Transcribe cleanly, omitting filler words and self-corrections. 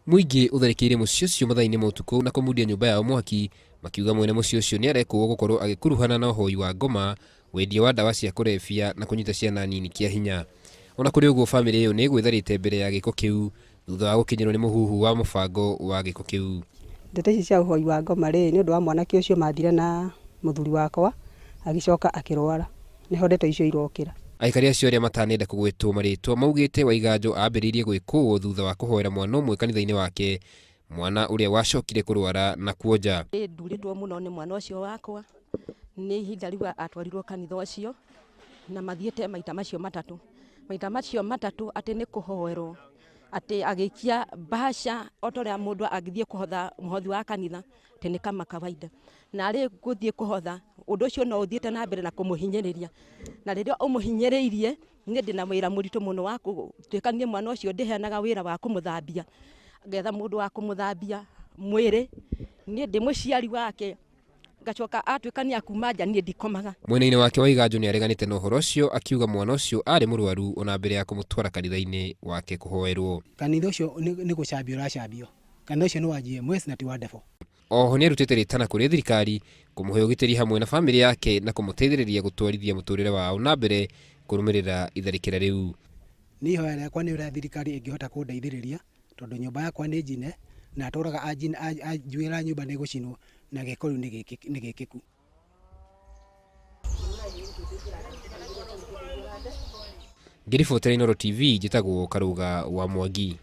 Mũingĩ ũtharĩkĩire mũciĩ ũcio mathaa-inĩ ma ũtukũ na kũmundia nyũmba yao mwaki, makiuga mwene mũciĩ ũcio nĩarekũo gũkorwo agĩkuruhana na ũhoi wa ngoma, wendia wa ndawa cia kũrebia na kũnyita ciana nini kĩa hinya. Ona kũrĩ ũguo bamĩrĩ ĩyo nĩĩgwĩtharĩte mbere ya gĩko kĩu thutha wa gũkinyĩrwo nĩ mũhuhu wa mũbango wa gĩko kĩu. Ndeto ici cia ũhoi wa ngoma rĩ, nĩ ũndũ wa mwanake ũcio mathire na mũthuri wakwa agĩcoka akĩrwara. Nĩho ndeto icio irokĩra. Aikari acio arĩa matanenda kũgwetwo marĩtwa maugĩte Waiganjo ambĩrĩirie gwĩkũo thutha wa kũhoera mwana ũmwe kanitha-inĩ wake, mwana ũrĩa wacokire kũrwara na kuonja. Nĩ ndurĩtwo mũno nĩ mwana ũcio wakwa, nĩ ihinda rĩu atwarirwo kanitha ũcio, na mathiĩte maita macio matatũ. Maita macio matatũ atĩ nĩ kũhoerwo, atĩ agĩikia mbaca o ta ũrĩa mũndũ angĩthiĩ kũhotha mũhothi wa kanitha, atĩ nĩ kama kawaida. Narĩ gũthiĩ kũhotha, ũndũ ũcio no ũthiĩte na mbere na kũmũhinyĩrĩria. Na rĩrĩa ũmũhinyĩrĩirie, niĩ ndĩna wĩra mũritũ mũno wa gũtuĩka niĩ mwana ũcio ndĩheanaga wĩra wa kũmũthambia, ngetha mũndũ wa kũmũthambia mwĩrĩ, niĩ ndĩ mũciari wake, ngacoka atuĩka nĩ akuma nja niĩ ndikomaga. Mwena-inĩ wake Waiganjo nĩ areganĩte na ũhoro ũcio akiuga mwana ũcio aarĩ mũrwaru ona mbere ya kũmũtwara kanitha-inĩ wake kũhoerwo. Kanitha ũcio nĩ gũcambio ũracambio. Kanitha ũcio nĩ wa GMS na ti wa devil. Oho nĩarutĩte rĩtana kũrĩ thirikari kũmũhe ũgitĩri hamwe na bamĩrĩ yake na kũmũteithĩrĩria gũtwarithia mũtũrĩre wao na mbere kũrũmĩrĩra itharĩkĩra rĩu. Niĩ ihoya rĩakwa nĩ ũrĩa thirikari ĩngĩhota kũndeithĩrĩria tondũ nyũmba yakwa nĩ njine na atũraga anjuĩra nyũmba nĩ ĩgũcinwo na gĩko rĩu nĩ gĩkĩku. Ngĩribotera Inooro TV njĩtagwo Karũga wa Mwangi.